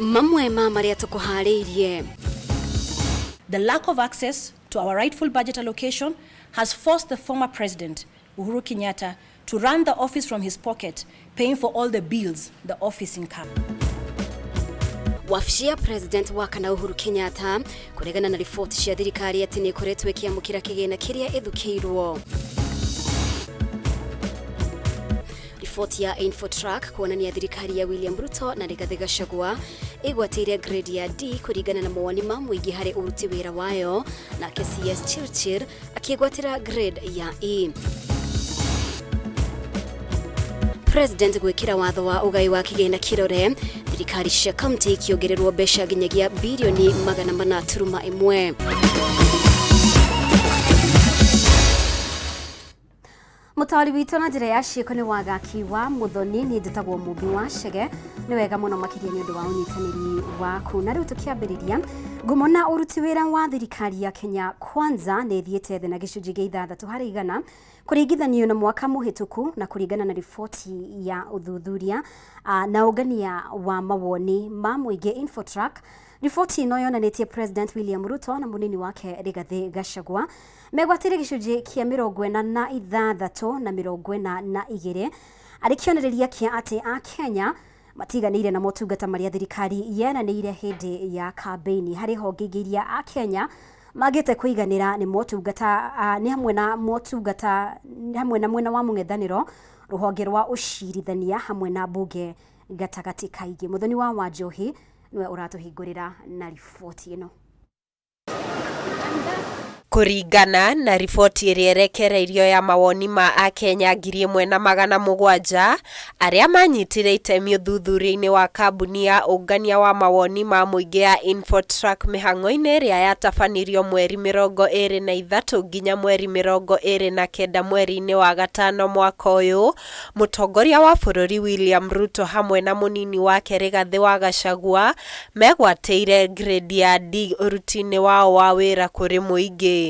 Mamwe ma marĩa tũkũharĩirie. The lack of access to our rightful budget allocation has forced the former president, Uhuru Kenyatta, to run the office from his pocket, paying for all the bills the office incurred. Wabici ya President wa kana Uhuru Kenyatta kũregana na riboti cia thirikari atĩ nĩ ĩkoretwo ĩkĩamũkĩra kĩgĩna kĩrĩa ĩthukĩirwo. Riboti ya Infotrack kuonania thirikari ya William Ruto na Rigathi Gachagua ĩgwatĩire grade ya D kũringana na mawoni ma mũingĩ harĩ ũruti wĩra wayo, nake CS Chirchir akĩgwatĩra grade ya E. President gwĩkĩra watho wa ũgai wa kĩgĩna kĩrore, thirikari cia kaunti ikĩongererwo mbeca nginyagia birioni 400.1. Mũtaũri witũ na njĩra ya ciĩko nĩ Wagaki wa Mũthoni, niĩ njĩtagwo Mũmbi wa Chege. Nĩ wega mũno makĩria nĩ ũndũ wa ũnyitanĩri waku. Na rĩu tũkĩambĩrĩria, ngumo na ũruti wĩra wa thirikari ya Kenya Kwanza nĩ ĩthiĩte thĩ na gĩcunjĩ gĩa 6% kũringithanio na mwaka mũhĩtũku, na kũringana na riboti ya ũthuthuria na ũngania wa mawoni ma mũingĩ Infotrack. Riboti ĩno yonanĩtie President William Ruto na mũnini wake Rigathi Gachagua megwatĩire gĩcunjĩ kĩa 46 na 42, arĩ kĩonereria kĩa atĩ Akenya matiganĩire na motungata marĩa thirikari yeranĩire hĩndĩ ya kambĩini. Harĩ honge ingĩ iria Akenya magĩte kũiganĩra nĩ motungata nĩ hamwe na motungata hamwe na mwena wa mũng'ethanĩro, rũhonge rwa ũcirithania hamwe na mbunge gatagatĩ kaingĩ. Mũthoni wa Wanjohi nĩwe ũratũhingũrĩra na riboti ĩno. Kũringana na riboti ĩrĩa ĩrekereirio ya mawoni ma Akenya 1,700 arĩa manyitire itemi ũthuthuria-inĩ wa kambuni ya ũngania wa mawoni ma mũingĩ ya Infotrack mĩhang'o-inĩ ĩrĩa yatabanirio mweri 23 nginya mweri 29 mweri-inĩ wa gatano mwaka ũyũ, Mũtongoria wa bũrũri William Ruto hamwe na mũnini wake Rigathĩ wa Gachagua megwatĩire grade ya D ũruti-inĩ wao wa wĩra kũrĩ mũingĩ.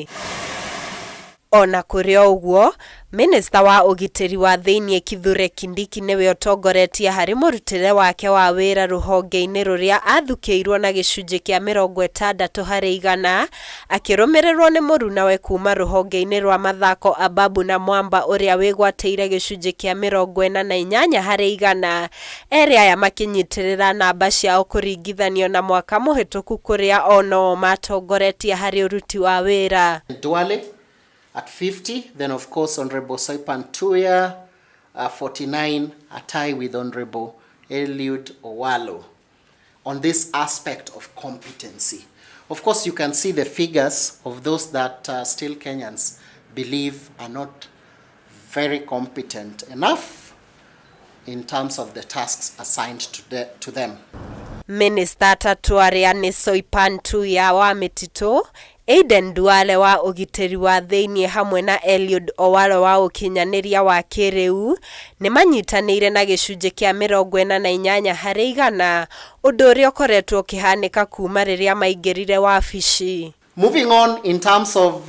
O na kũrĩ o ũguo, Minista wa ũgitĩri wa thĩinĩ Kithure Kindiki nĩwe ũtongoretie harĩ mũrutĩre wake wa wĩra rũhonge-inĩ rũrĩa athukĩirwo na gĩcunjĩ kĩa 60%, Akĩrũmĩrĩrwo nĩ mũrunawe kuuma rũhonge-inĩ rwa mathako Ababu Namwamba ũrĩa wĩgwatĩire gĩcunjĩ kĩa 48%, erĩ aya makĩnyitĩrĩra namba ciao kũringithanio na mwaka mũhĩtũku kũrĩa o no o matongoretie harĩ ũruti wa wĩra. Duale at 50, then of course Honorable Soipan Tuya 49, a tie with Honorable Eliud Owalo on this aspect of competency. Of course, you can see the figures of those that still Kenyans believe are not very competent enough in terms of the tasks assigned to them. Minista atatũ arĩa nĩ Soipan Tuya wa mĩtitũ, Aden Duale wa ũgitĩri wa thĩinĩ hamwe na Eliud Owalo wa ũkinyanĩria wa kĩrĩu nĩ manyitanĩire na gĩcunjĩ kĩa 48%, ũndũ ũrĩa ũkoretwo ũkĩhanĩka kuuma rĩrĩa maingĩrire wabici. Moving on in terms of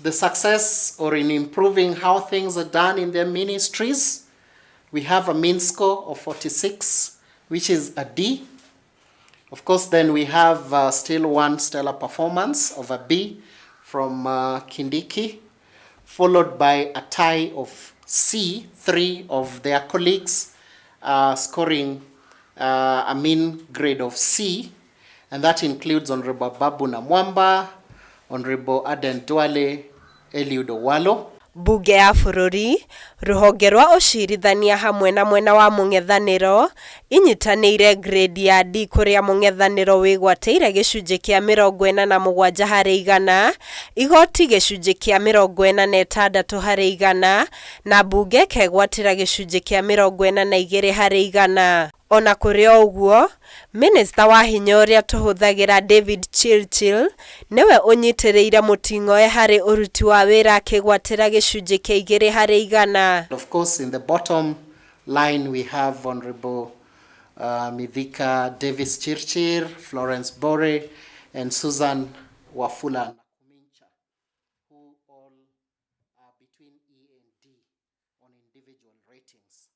the success or in improving how things are done in their ministries, we have a mean score of 46, which is a D. Of course, then we have still one stellar performance of a B from Kindiki, followed by a tie of C, three of their colleagues scoring a mean grade of C, and that includes Honorable Babu Namwamba, Honorable Aden Duale, Eliud Owalo. Mbunge ya bũrũri, rũhonge rwa ũcirithania hamwe na mwena wa mũng'ethanĩro inyitanĩire grade ya D kũrĩa mũng'ethanĩro wĩgwatĩire gĩcunjĩ kĩa 47%, igoti gĩcunjĩ kĩa 46% na mbunge ĩkegwatĩra gĩcunjĩ kĩa 42%. O na kũrĩ o ũguo, Minista wa hinya ũrĩa tũhũthagĩra David Chirchir nĩwe ũnyitĩrĩire Mũting'oe harĩ ũruti wa wĩra akĩgwatĩra gĩcunjĩ kĩa 2%. Of course, in the bottom line we have Honorable Mithika Davis Chirchir, Florence Bore, and Susan Wafula Nakumincha, who all are between E and D on individual ratings.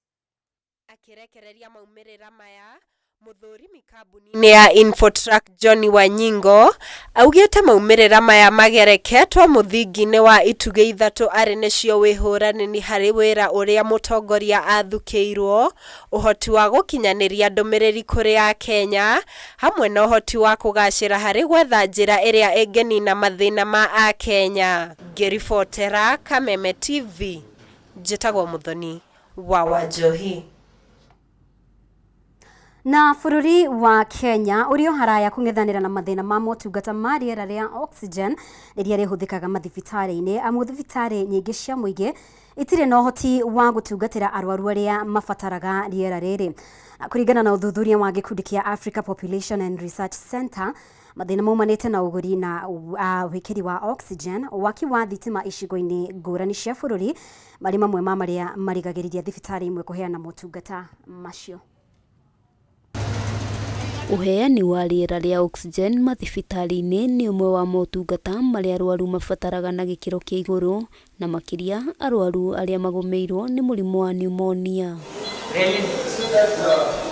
Akĩrekereria maumĩrĩra maya, Mũthũrimi kambuni-inĩ ya Infotrack John Wanyingo augĩte maumĩrĩra maya magereketwo mũthingi-inĩ wa itugĩ ithatũ arĩ nĩcio wĩhũranĩri harĩ wĩra ũrĩa mũtongoria athukĩirwo, ũhoti wa gũkinyanĩria ndũmĩrĩri kũrĩ akenya, hamwe na ũhoti wa kũgacĩra harĩ gwetha njĩra ĩrĩa ĩngĩnina mathĩna ma akenya. Ngĩribotera Kameme TV, njĩtagwo Mũthoni wa Wanjohi. Na bũrũri wa Kenya ũrĩ o haraya kũng'ethanĩra na mathĩna ma motungata ma rĩera rĩa oxygen rĩrĩa rĩhũthĩkaga mathibitarĩ-inĩ, amu thibitarĩ nyingĩ cia mũingĩ itirĩ na ũhoti wa gũtungatĩra arwaru arĩa mabataraga rĩera rĩrĩ. Kũringana na ũthuthuria wa gĩkundi kĩa Africa Population and Research Center, mathĩna maumanĩte na ũgũri na wĩkĩri wa oxygen, waki wa thitima icigo-inĩ ngũrani cia bũrũri marĩ mamwe ma marĩa marigagĩrĩria thibitarĩ imwe kũheana motungata macio. Ũheani wa rĩera rĩa oxygen mathibitarĩ-inĩ nĩ ũmwe wa motungata marĩa arwaru mabataraga na gĩkĩro kĩa igũrũ, na makĩria arwaru arĩa magũmĩirwo nĩ mũrimũ wa pneumonia.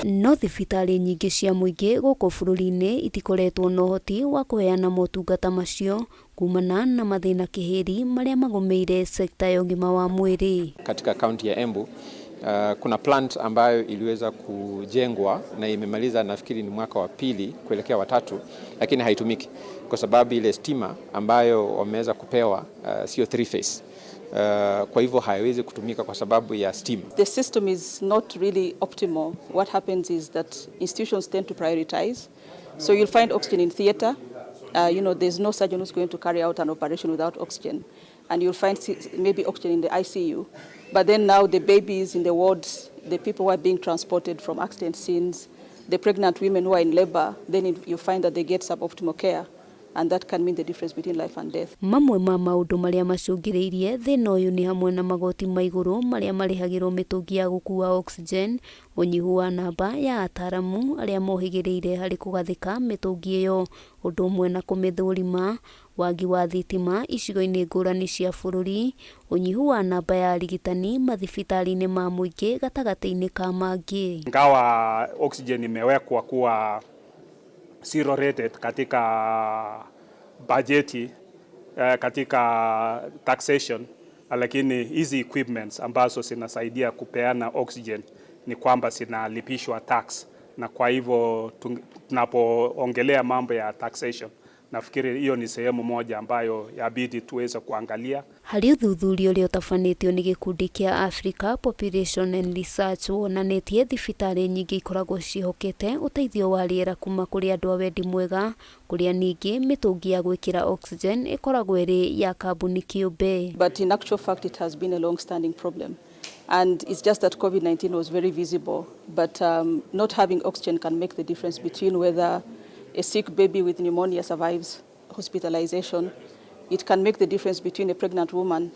No thibitarĩ nyingĩ cia mũingĩ gũkũ bũrũri-inĩ itikoretwo na ũhoti wa kũheana motungata macio kumana na mathĩna kĩhĩri marĩa magũmĩire sekta ya ũgima wa mwĩrĩ. Katika kaunti ya Embu kuna plant ambayo iliweza kujengwa na imemaliza, nafikiri ni mwaka wa pili kuelekea watatu, lakini haitumiki kwa sababu ile stima ambayo wameweza kupewa sio three phase. Kwa hivyo haiwezi kutumika kwa sababu ya stima. The system is not really optimal. What happens is that institutions tend to prioritize. So you'll find oxygen in theater. There's no surgeon who's going to carry out an operation without oxygen. And you'll find maybe oxygen in the ICU. But then now the babies in the wards, the people who are being transported from accident scenes, the pregnant women who are in labor, then you find that they get suboptimal care. And that can mean the difference between life and death. Mamwe ma maũndũ marĩa macũngĩrĩirie thĩna ũyũ nĩ hamwe na magoti ma igũrũ marĩa marĩhagĩrwo mĩtũngi ya gũkua oxygen, ũnyihu wa namba ya ataramu arĩa mohĩgĩrĩire harĩ kũgathĩka mĩtũngi ĩyo, ũndũ ũmwe na kũmĩthũrima, wagi wa thitima icigo-inĩ ngũrani cia bũrũri, ũnyihu wa namba ya arigitani mathibitarĩ-inĩ ma mũingĩ gatagatĩ-inĩ ka mangĩ. Ingawa oxygen imewekwa kuwa zero rated katika bajeti, katika taxation, lakini hizi equipments ambazo zinasaidia kupeana oxygen ni kwamba zinalipishwa tax, na kwa hivyo tunapoongelea mambo ya taxation, nafikiri hiyo ni sehemu moja ambayo yabidi tuweze kuangalia. Harĩ ũthuthuria ũrĩa ũtabanĩtio nĩ gĩkundi kĩa Africa Population and Research wonanĩtie thibitarĩ nyingĩ ikoragwo ciĩhokete ũteithio wa rĩera kuma kũrĩ andũ a wendi mwega, kũrĩa ningĩ mĩtũngi ya gwĩkĩra oxygen ĩkoragwo ĩrĩ ya kambuni kĩũmbe. But in actual fact, it has been a long-standing problem. And it's just that COVID-19 was very visible. But not having oxygen can make the difference between whether a sick baby with pneumonia survives hospitalization. It can make the difference between a pregnant woman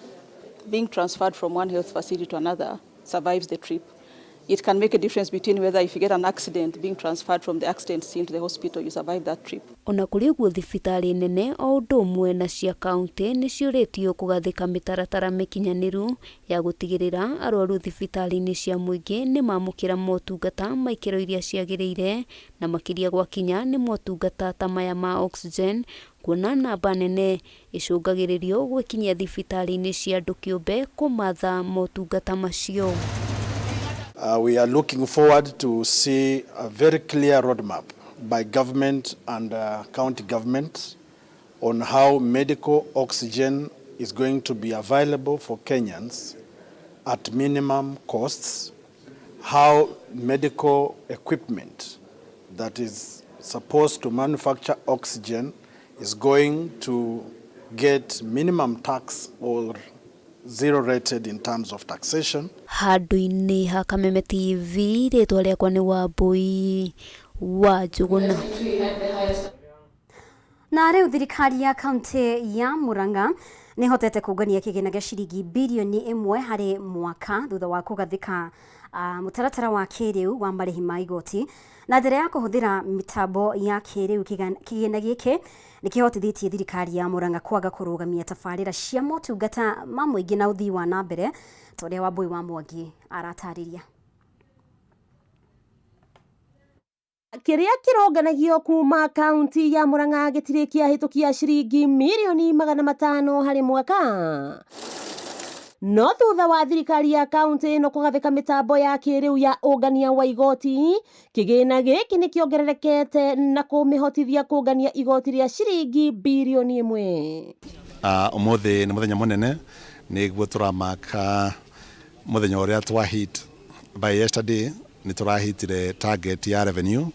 being transferred from one health facility to another, survives the trip. It can make a difference between whether if you get an accident, being transferred from the accident scene to the hospital, you survive that trip. Ona kũrĩ ũguo, thibitarĩ nene o ũndũ ũmwe na cia kaunti nĩ ciũrĩtio kũgathĩka mĩtaratara mĩkinyanĩru ya gũtigĩrĩra arwaru thibitarĩ-inĩ cia mũingĩ nĩ mamũkĩra motungata ma ikĩro iria ciagĩrĩire, na makĩria gwakinya nĩ motungata ta maya ma oxygen, kuona namba nene ĩcũngagĩrĩrio gwĩkinyia thibitarĩ-inĩ cia andũ kĩũmbe kũmatha motungata macio. We are looking forward to see a very clear roadmap by government and county government on how medical oxygen is going to be available for Kenyans at minimum costs, how medical equipment that is supposed to manufacture oxygen is going to get minimum tax or zero rated in terms of taxation. Handũ-inĩ ha Kameme TV, rĩtwa rĩakwa nĩ Wambui wa Njũgũna. Na rĩu thirikari ya kaunti ya Murang'a nĩ hotete kũngania kĩgĩna gĩa ciringi birioni 1 harĩ mwaka thutha wa kũgathĩka mũtaratara wa kĩrĩu wa marĩhi ma igoti na njĩra ya kũhũthĩra mĩtambo ya kĩrĩu. Kĩgĩna gĩkĩ nĩ kĩhotithĩtie thirikari ya Murang'a kwaga kũrũgamia tabarĩra cia motungata ma mũingĩ na ũthii wa na mbere, ta ũrĩa Wambui wa Mwangi aratarĩria. Kĩrĩa kĩronganagio kuma kaunti ya Murang'a gĩtirĩ kĩahĩtũkia ciringi mirioni 500 harĩ mwaka. No thutha wa thirikari ya kaunti ĩno kũgathĩka mĩtambo ya kĩrĩu ya ũngania wa igoti, kĩgĩna gĩkĩ nĩ kĩongererekete na kũmĩhotithia kũngania igoti rĩa ciringi birioni 1. Ũmũthĩ nĩ mũthenya mũnene, nĩguo tũramaka mũthenya ũrĩa twa hit. By yesterday nĩ tũrahitire target ya revenue,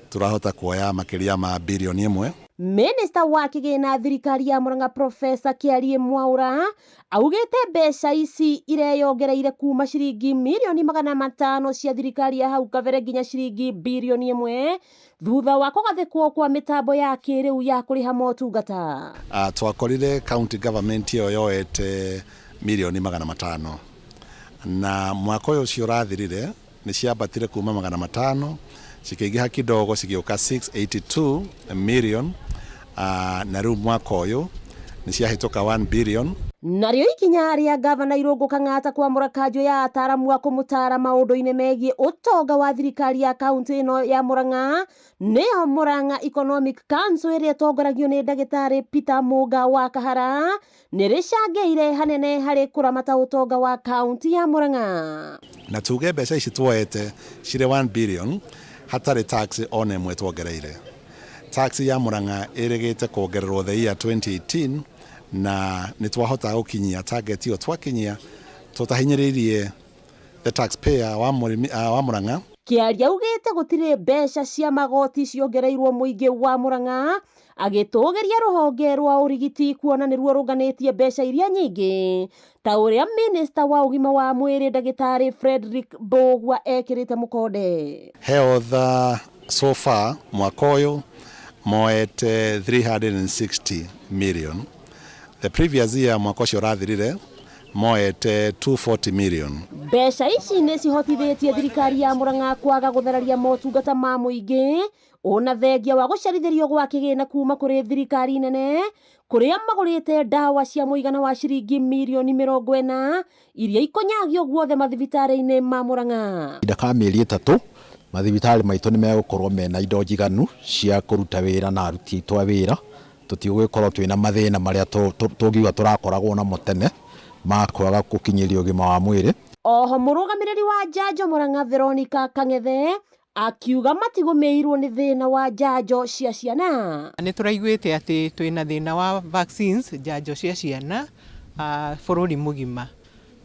tũrahota kuoya makĩria ma birioni 1. Minista wa kĩgĩna thirikari ya Murang'a Professor Kĩarie Mwaura augĩte mbeca ici ireyongereire kuma ciringi mirioni 500 cia thirikari ya hau kabere nginya ciringi birioni 1 thutha wa kũgathĩkwo kwa mĩtambo ya kĩrĩu ya kũrĩha motungata. Twakorire county government ĩyo yoete mirioni 500 na mwaka ũyũ ũcio ũrathirire nĩ ciambatire kuma 500 cikĩingĩha kidogo cigĩũka 682 million, na rĩu mwaka ũyũ nĩ ciahĩtũka 1 billion. Narĩo ikinya rĩa gavana Irũngũ Kang'ata kwamũra kanjũ ya ataaramu a kũmũtaara maũndũ-inĩ megiĩ ũtonga wa thirikari ya kaunti ĩno ya Murang'a nĩyo Murang'a Economic Council ĩrĩa ĩtongoragio nĩ ndagĩtarĩ Peter Mũnga wa Kahara nĩ rĩcangĩire hanene harĩ kũramata ũtonga wa kaunti ya Murang'a. Na tuge mbeca ici tuoete cirĩ 1 billion hatarĩ tax ona ĩmwe tuongereire. Tax ya Murang'a ĩrĩgĩte kuongererwo the year 2018 na nĩ twahota gũkinyia target ĩyo, twakinyia tũtahinyĩrĩirie the taxpayer wa Murang'a. Kĩaria augĩte gũtirĩ mbeca cia magoti ciongereirwo mũingĩ wa Murang'a, agĩtũgĩria rũhonge rwa ũrigiti kuona nĩruo rũnganĩtie mbeca iria nyingĩ ta ũrĩa minista wa ũgima wa mwĩrĩ ndagĩtarĩ Frederick Mbũgua ekĩrĩte mũkonde. Health so far mwaka ũyũ moete 360 million. The previous year mwaka ũcio ũrathirire moete 240 million. Mbeca ici nĩ cihotithĩtie thirikari ya Murang'a kwaga gũthararia motungata ma mũingĩ ona thengia wa gũcerithĩrio gwa kĩgĩna kuma kũrĩ thirikari nene kũrĩa magũrĩte ndawa cia mũigana wa ciringi mirioni 40 iria ikonyagio guothe mathibitarĩ-inĩ ma Murang'a. Ihinda ka mĩeri 3 mathibitarĩ maitũ nĩ megũkorwo mena indo njiganu cia kũruta wĩra na aruti aitũ a wĩra, tũtigũgĩkorwo twĩna mathĩna marĩa tũngiuga tũrakoragwo namo tene ma kwaga gũkinyĩria ũgima wa mwĩrĩ. Oho mũrũgamĩrĩri wa njanjo Murang'a Veronica Kang'ethe akiuga matigũmĩirwo nĩ thĩna wa njanjo cia ciana. Nĩ tũraiguĩte atĩ twĩna thĩna wa vaccines, njanjo cia ciana bũrũri mũgima.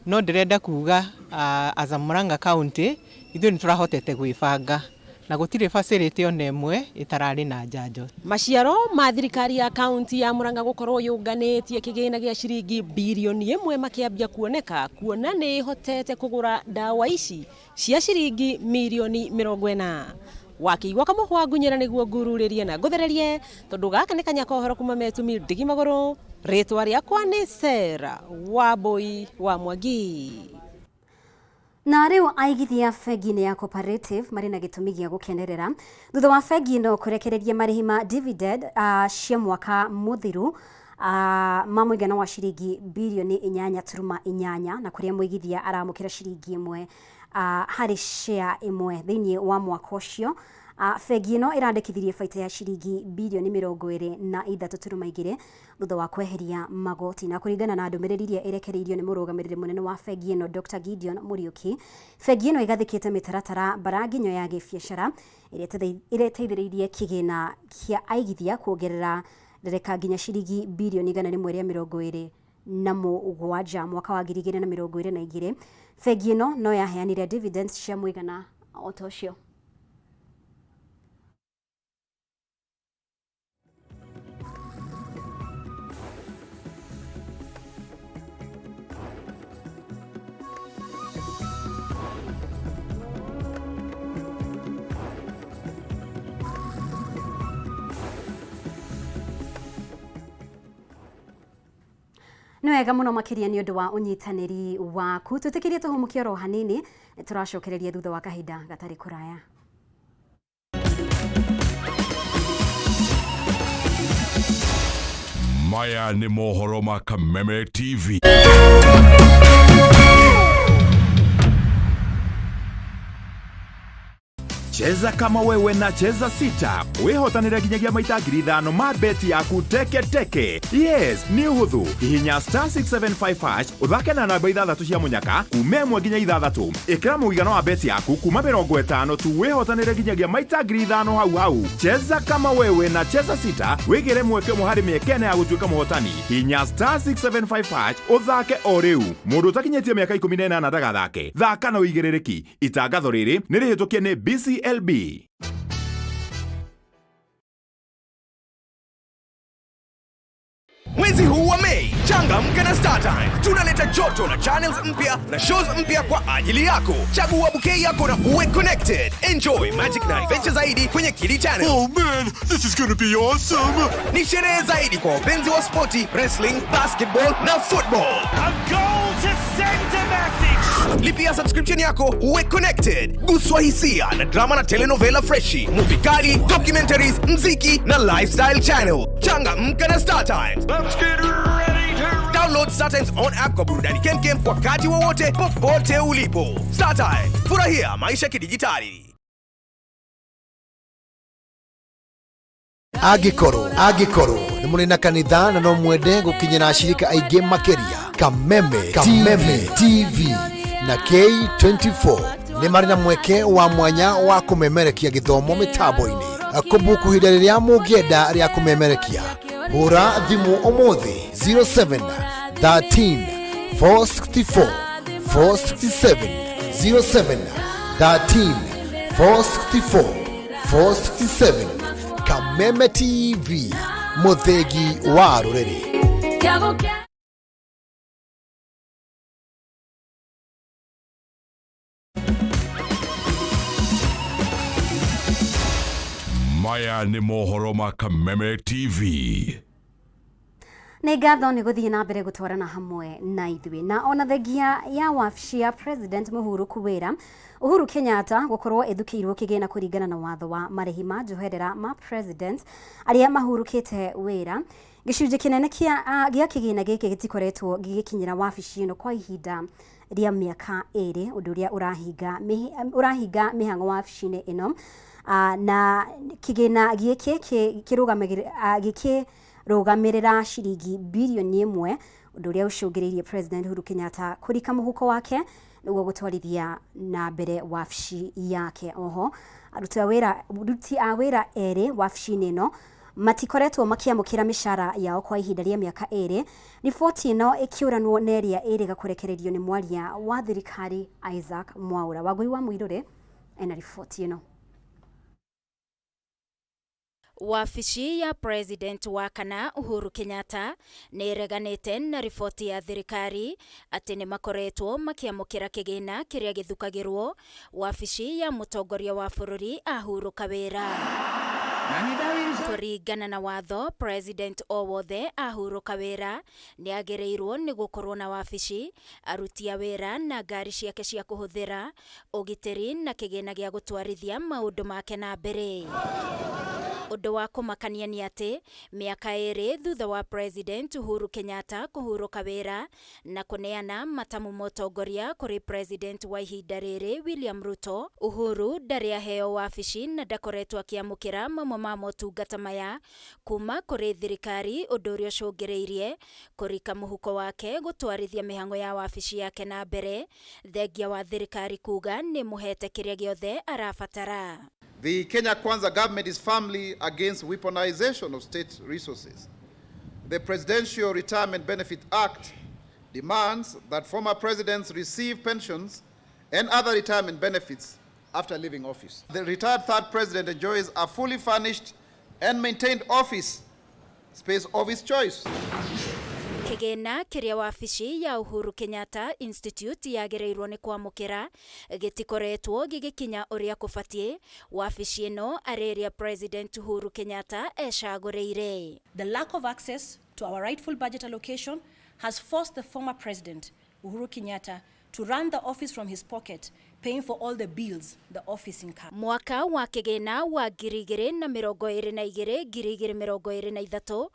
No ndĩrenda kuga as a Murang'a County ithuĩ nĩ tũrahotete gwĩbanga na gũtirĩ facility ona ĩmwe ĩtararĩ na njanjo. Maciaro ma thirikari ya kaunti ya Murang'a gũkorwo yũnganĩtie kĩgĩna gĩa ciringi birioni 1 makĩambia kuoneka kuona nĩ ĩhotete kũgũra ndawa ici cia ciringi mirioni 40. Wakĩigua kamũhwa ngunyĩra nĩguo ngururĩrie na ngũthererie tondũ gaka nĩ kanya ka ũhoro kuma Metumi ndigi magũrũ. Rĩtwa rĩakwa nĩ Sarah Wambui wa Mwangi. Na rĩu aigithia bengi-inĩ ya Cooperative marĩ na gĩtũmi gĩa gũkenerera thutha wa bengi ĩno kũrekereria marĩhi ma dividend cia mwaka mũthiru ma mũigana wa ciringi birioni 8.8 na kũrĩa mũigithia aramũkĩra ciringi 1 harĩ share 1 thĩinĩ wa mwaka ũcio. Bengi ĩno ĩrandĩkithirie baita ya ciringi birioni 23.2 thutha wa kweheria magoti. Na kũringana na ndũmĩrĩri iria ĩrekereirio nĩ mũrũgamĩrĩri mũnene wa bengi ĩno Dr. Gideon Muriuki, bengi ĩno ĩgathĩkĩte mĩtaratara mbaranginyo ya gĩbiacara ĩrĩa ĩteithĩrĩirie kĩgĩna kĩa aigithia kuongerera rereka nginya ciringi birioni 127 mwaka wa 2022. Bengi ĩno no yaheanire dividends cia mũigana o ta ũcio. Nĩ wega mũno makĩria nĩ ũndũ wa ũnyitanĩri waku. Twĩtĩkĩrie tũhũmũke oro hanini, tũracokereria thutha wa kahinda gatarĩ kũraya. Maya nĩ mohoro ma Kameme TV. Cheza kama wewe na Cheza Sita wĩhotanĩre nginyagia maita 5,000 ma beti yaku teke teke. Yes, nĩ ũhũthũ. Hihinya star 675 hash ũthake na namba ithathatũ cia mũnyaka kuma 1 nginya 6. Ĩkĩra mũigana wa beti yaku kuma 50 tu wĩhotanĩre nginyagia maita 5,000 hau hau. Cheza kama wewe na Cheza Sita wĩgĩre mweke ũmwe harĩ mĩeke ĩna ya gũtuĩka mũhotani. Hihinya star 675 hash ũthake o rĩu. Mũndũ ũtakinyĩtie mĩaka 18 ndagathake. Thaka na ũigĩrĩrĩki. Itangatho rĩrĩ nĩ rĩhĩtũkie nĩ BCLB. Mwezi huu wa Mei, changamka na StarTimes. Tunaleta joto na channels mpya na shows mpya kwa ajili yako. Chagua bouquet yako na uwe connected. Enjoy magic na adventure zaidi kwenye Kili Channel. Oh man, this is gonna be awesome. Ni sherehe zaidi kwa wapenzi wa spoti, wrestling, basketball na football. A goal to send a message. Lipia subscription yako uwe connected. Guswa hisia na drama na telenovela freshi, movie kali, documentaries, mziki na lifestyle channel. Changamka na StarTimes. Let's get ready to Download StarTimes on app kwa burudani kemkem wakati wowote popote ulipo. StarTimes, furahia maisha kidijitali. Angĩkorwo nĩ mũrĩ na kanitha na no mwende gũkinyĩra ashirika aingĩ makĩria, Kameme TV na K24 nĩ marĩ na mweke wa mwanya wa kũmemerekia gĩthomo mĩtambo-inĩ. Kũbuku ihinda rĩrĩa mũngĩenda rĩa kũmemerekia, hũra thimũ ũmũthĩ 07 13 464 467, 07 13 464 467. Kameme TV, mũthĩgi wa rũrĩrĩ. Maya nĩ mohoro ma Kameme TV. Nĩ ngatho nĩ gũthiĩ na mbere gũtwarana hamwe na ithuĩ. Na ona thengia ya wabici ya president mũhurũku wĩra Uhuru Kenyatta gũkorwo ĩthukĩirwo kĩgĩna kũringana na watho wa marĩhi ma njoherera ma president arĩa mahurũkĩte wĩra, gĩcunjĩ kĩnene gĩa kĩgĩna gĩkĩ gĩtikoretwo gĩgĩkinyĩra wabici ĩno kwa ihinda rĩa mĩaka 2, ũndũ ũrĩa ũrahinga mĩhang'o wabici-inĩ ĩno. Na kĩgĩna gĩkĩ gĩkĩrũgamĩrĩra ciringi birioni 1, ũndũ ũrĩa ũcũngĩrĩirie President Uhuru Kenyatta kũrika mũhuko wake nĩguo gũtwarithia na mbere wabici yake. Oho aruti a wĩra erĩ wabici-inĩ ĩno matikoretwo makĩamũkĩra mĩcara yao kwa ihinda rĩa mĩaka 2. Riboti ĩno ĩkĩũranwo na ĩrĩa ĩrĩga kũrekererio nĩ mwaria wa thirikari Isaac Mwaura. Wangũi wa Mũirũrĩ ena riboti ĩno. Wabici ya President wa kana Uhuru Kenyatta nĩ ĩreganĩte na riboti ya thirikari atĩ nĩ makoretwo makĩamũkĩra kĩgĩna kĩrĩa gĩthukagĩrwo wabici ya mũtongoria wa bũrũri ahurũka wĩra. Kũringana na watho, President o wothe ahurũka wĩra nĩ agĩrĩirwo nĩ gũkorwo na wabici, aruti a wĩra na ngari ciake cia kũhũthĩra, ũgitĩri na kĩgĩna gĩa gũtwarithia maũndũ make na mbere. Ũndũ wa kũmakania nĩ atĩ mĩaka 2 thutha wa President Uhuru Kenyatta kũhurũka wĩra na kũneana matamu ma ũtongoria kũrĩ President wa ihinda rĩrĩ William Ruto, Uhuru ndarĩ aheo wabici na ndakoretwo akĩamũkĩra mamwe ma motungata maya kuma kũrĩ thirikari, ũndũ ũrĩa ũcũngĩrĩirie kũrika mũhuko wake gũtwarithia mĩhang'o ya wabici yake na mbere, thengia wa thirikari kuga nĩ mũhete kĩrĩa gĩothe arabatara. The Kenya Kwanza government is firmly against weaponization of state resources. The Presidential Retirement Benefit Act demands that former presidents receive pensions and other retirement benefits after leaving office. The retired third president enjoys a fully furnished and maintained office space of his choice. Kĩgĩna kĩrĩa wabici ya Uhuru Kenyatta Institute yagĩrĩirwo nĩ kwamũkĩra gĩtikoretwo gĩgĩkinya ũrĩa kũbatiĩ, wabici ĩno arĩ ĩrĩa President Uhuru Kenyatta ecagũrĩire. The lack of access to our rightful budget allocation has forced the former president Uhuru Kenyatta to run the office from his pocket, paying for all the bills the office incurred. Mwaka wa kĩgĩna wa 2022 2023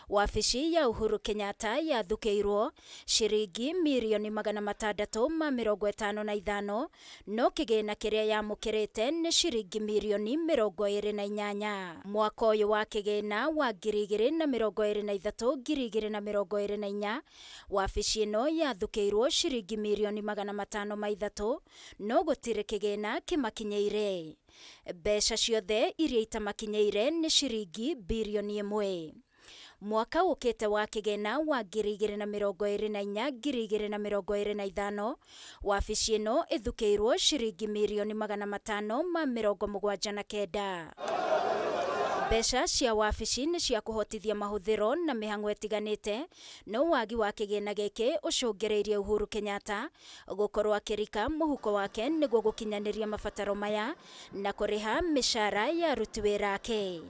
wabici ya Uhuru Kenyatta yathukĩirwo ciringi mirioni 655, no kĩgĩna kĩrĩa yamũkĩrĩte nĩ ciringi mirioni 28. Mwaka ũyũ wa kĩgĩna wa 2023 2024 wabici ĩno yathukĩirwo ciringi mirioni 503, no gũtirĩ kĩgĩna kĩmakinyĩire. Mbeca ciothe iria itamakinyĩire nĩ ciringi birioni 1. Mwaka ũkĩte wa kĩgĩna wa 2024 2025 wabici ĩno ĩthukĩirwo ciringi mirioni 579. Mbeca cia wabici nĩ cia kũhotithia mahũthĩro na mĩhang'o ĩtiganĩte, no wagi wa kĩgĩna gĩkĩ ũcũngĩrĩirie Uhuru Kenyatta gũkorwo akĩrika mũhuko wake nĩguo gũkinyanĩria mabataro maya na kũrĩha mĩcara ya aruti wĩra ake.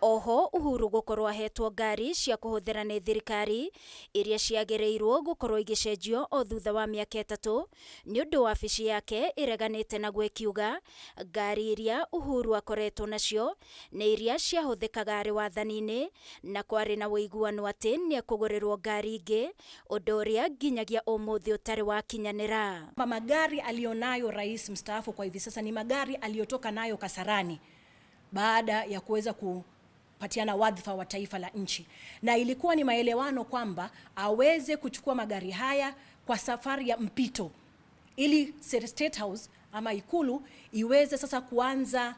Oho Uhuru gũkorwo ahetwo ngari cia kũhũthĩra nĩ thirikari iria ciagĩrĩirwo gũkorwo igĩcenjio o thutha wa mĩaka 3 nĩ ũndũ wabici yake ĩreganĩte naguo ĩkiuga ngari iria Uhuru akoretwo nacio nĩ iria ciahũthĩkaga arĩ wathani-inĩ na kwarĩ na ũiguano atĩ nĩekũgũrĩrwo ngari ingĩ, ũndũ ũrĩa nginyagia ũmũthĩ ũtarĩ wakinyanĩra. Magari alionayo rais mstaafu kwa hivi sasa ni magari aliyotoka nayo Kasarani baada ya kuweza kupatiana wadhifa wa taifa la nchi, na ilikuwa ni maelewano kwamba aweze kuchukua magari haya kwa safari ya mpito ili State House ama Ikulu iweze sasa kuanza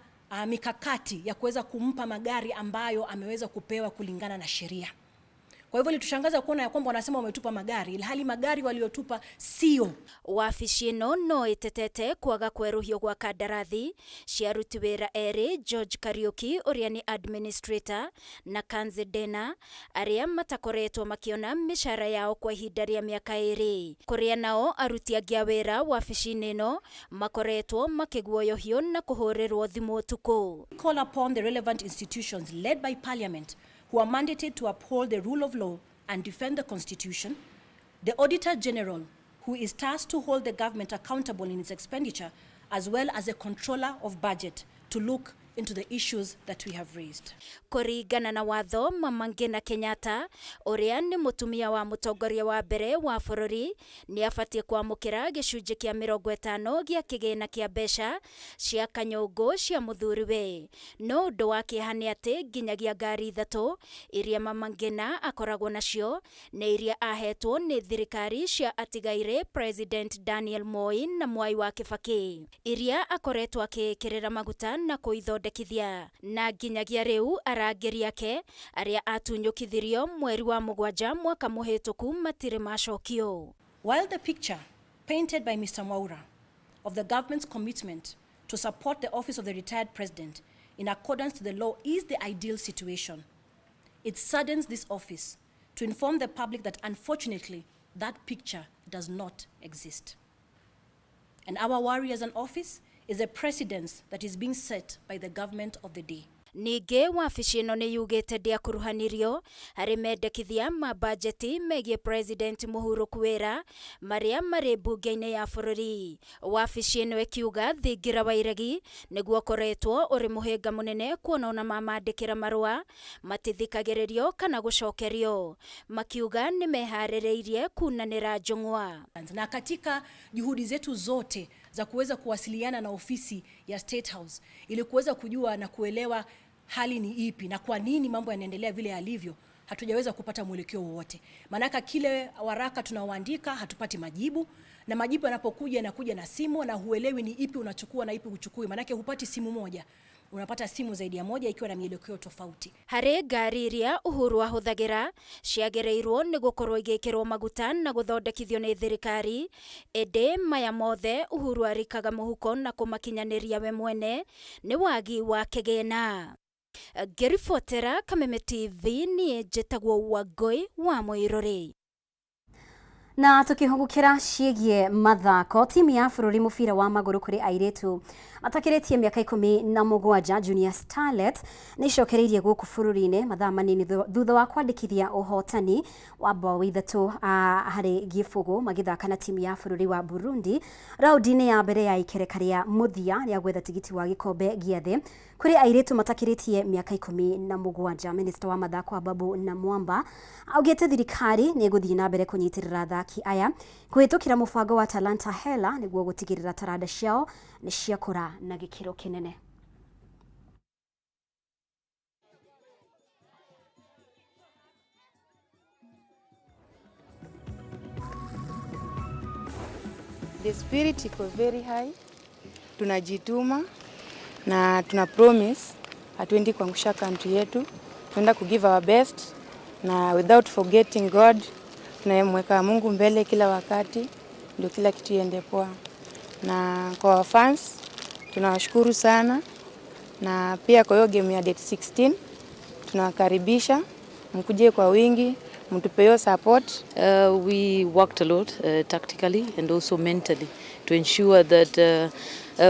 mikakati ya kuweza kumpa magari ambayo ameweza kupewa kulingana na sheria. Kwa hivyo ilitushangaza kuona ya kwamba wanasema wametupa magari, ilhali magari waliotupa sio. Wabici ĩno no ĩtetete kwaga kwerũhio gwa kandarathi cia aruti wĩra erĩ George Kariuki ũrĩa nĩ administrator na Kanze Dena arĩa matakoretwo makĩona mĩcara yao kwa ihinda rĩa mĩaka 2, kũrĩa nao aruti angĩ a wĩra wabici-inĩ ĩno makoretwo makĩguoyohio na kũhũrĩrwo thimũ ũtukũ. Call upon the relevant institutions led by Parliament who are mandated to uphold the rule of law and defend the Constitution, the Auditor General, who is tasked to hold the government accountable in its expenditure, as well as a controller of budget, to look into the issues that we have raised. Kũringana na watho, Mama Ngina Kenyatta ũrĩa nĩ mũtumia wa mũtongoria wa mbere wa bũrũri nĩ abatiĩ kwamũkĩra gĩcunjĩ kĩa 50 gĩa kĩgĩna kĩa mbeca cia kanyũngũ cia mũthuriwe. No ũndũ wa kĩeha nĩ atĩ nginyagia ngari 3 iria Mama Ngina akoragwo nacio nĩ iria ahetwo nĩ thirikari cia atigaire President Daniel Moi na Mwai wa Kibaki, iria akoretwo akĩĩkĩrĩra maguta na kũithondekithia, na nginyagia rĩu arangĩri ake arĩa atunyũkithirio mweri wa 7 mwaka mũhĩtũku matirĩ macokio. While the picture painted by Mr. Mwaura of the government's commitment to support the office of the retired president in accordance to the law is the ideal situation, it saddens this office to inform the public that unfortunately that picture does not exist. And our worry as an office is a precedence that is being set by the government of the day. Ningĩ wabici ĩno nĩ yugĩte ndĩakuruhanirio harĩ mendekithia ma bajeti megiĩ President Mũhuru Kwĩra marĩa marĩ mbunge-inĩ ya bũrũri. Wabici ĩno ĩkiuga thingira wa iregi nĩguo ũkoretwo ũrĩ mũhĩnga mũnene kuona ona mamandĩkĩra marũa matithikagĩrĩrio kana gũcokerio, makiuga nĩ meharĩrĩirie kunanĩra njũng'wa. Na katika juhudi zetu zote za kuweza kuwasiliana na ofisi ya State House ili kuweza kujua na kuelewa hali ni ipi na kwa nini mambo yanaendelea vile yalivyo, hatujaweza kupata mwelekeo wowote. Maanake kile waraka tunaoandika hatupati majibu, na majibu yanapokuja yanakuja na simu na huelewi ni ipi unachukua na ipi huchukui. Maanake hupati simu moja, unapata simu zaidi ya moja ikiwa na mielekeo tofauti. Harĩ ngari iria Uhuru ahũthagĩra ciagĩrĩirwo nĩ gũkorwo igĩkĩrwo maguta na gũthondekithio nĩ thirikari, ĩndĩ maya mothe Uhuru arikaga mũhuko na kũmakinyanĩria we mwene nĩ wagi wa kĩgĩna. Ngĩribotera Kameme TV niĩ njĩtagwo Wangũi wa Mũirũrĩ. Na tukihugukira ciĩgiĩ mathako, timu ya bũrũri mũbira wa magũrũ kũrĩ airĩtu Matakĩrĩtie mĩaka 17 Junior Starlet nĩ icokereirie gũkũ bũrũri-inĩ mathaa manini thutha wa kwandĩkithia ũhotani wa mbaũ 3 harĩ 0 magĩthaka na timu ya bũrũri wa Burundi raundi-inĩ ya mbere ya ikereka rĩa mũthia rĩa gwetha tigiti wa gĩkombe gĩa thĩ kũrĩ airĩtu matakĩrĩtie mĩaka 17. Minista wa mathako Ababu Namwamba augĩte thirikari nĩ ĩgũthiĩ na mbere kũnyitĩrĩra athaki aya kũhĩtũkĩra mũbango wa Talanta Hela nĩguo gũtigĩrĩra taranda ciao nĩ ciakũra na gĩkĩro kĩnene. The spirit iko very high, tunajituma na tuna promise hatuendi kuangusha country yetu, tunaenda ku give our best na without forgetting God, tunayemweka Mungu mbele kila wakati, ndio kila kitu iende poa. Na kwa fans tunawashukuru sana, na pia kwa hiyo game ya date 16 tunawakaribisha mkuje kwa wingi, mtupe hiyo support. We worked a lot tactically and also mentally to ensure that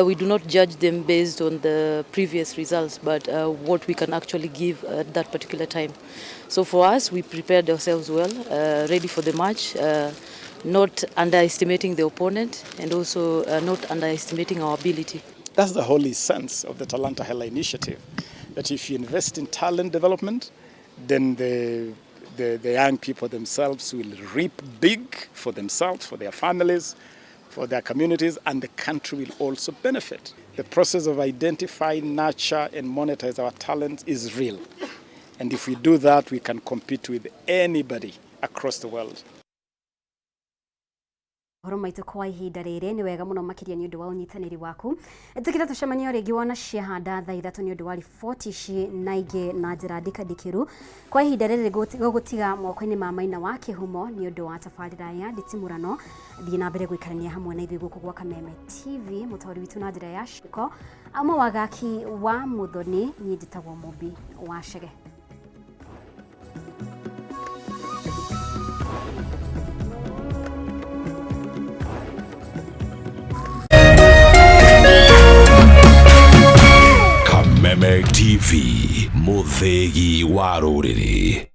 we do not judge them based on the previous results, but what we can actually give at that particular time. So for us, we prepared ourselves well, ready for the match, not underestimating the opponent and also not underestimating our ability. That's the whole essence of the Talanta Hela initiative, that if you invest in talent development, then the young people themselves will reap big for themselves, for their families, for their communities, and the country will also benefit. The process of identifying, nurture, and monetize our talents is real. And if we do that, we can compete with anybody across the world. Horo maitũ kwa ihinda rĩrĩ nĩ wega mũno makĩria nĩ ũndũ wa ũnyitanĩri waku. Ĩtĩkĩra tũcemanie rĩngĩ wona ciahanda thaa 3 nĩ ũndũ wa riboti ici na ingĩ na njĩra ndikandikĩru. Kwa ihinda rĩrĩ gũgũtiga moko-inĩ ma Maina wa Kĩhumo nĩ ũndũ wa tabarĩra ya nditimũrano. Thiĩ na mbere gũikarania hamwe na ithuĩ gũkũ gwa Kameme TV, mũtaũri witũ na njĩra ya ciĩko amwe wagaki wa Mũthoni, niĩ njĩtagwo Mũmbi wa Chege. Kameme TV, mũthĩgi wa rũrĩrĩ.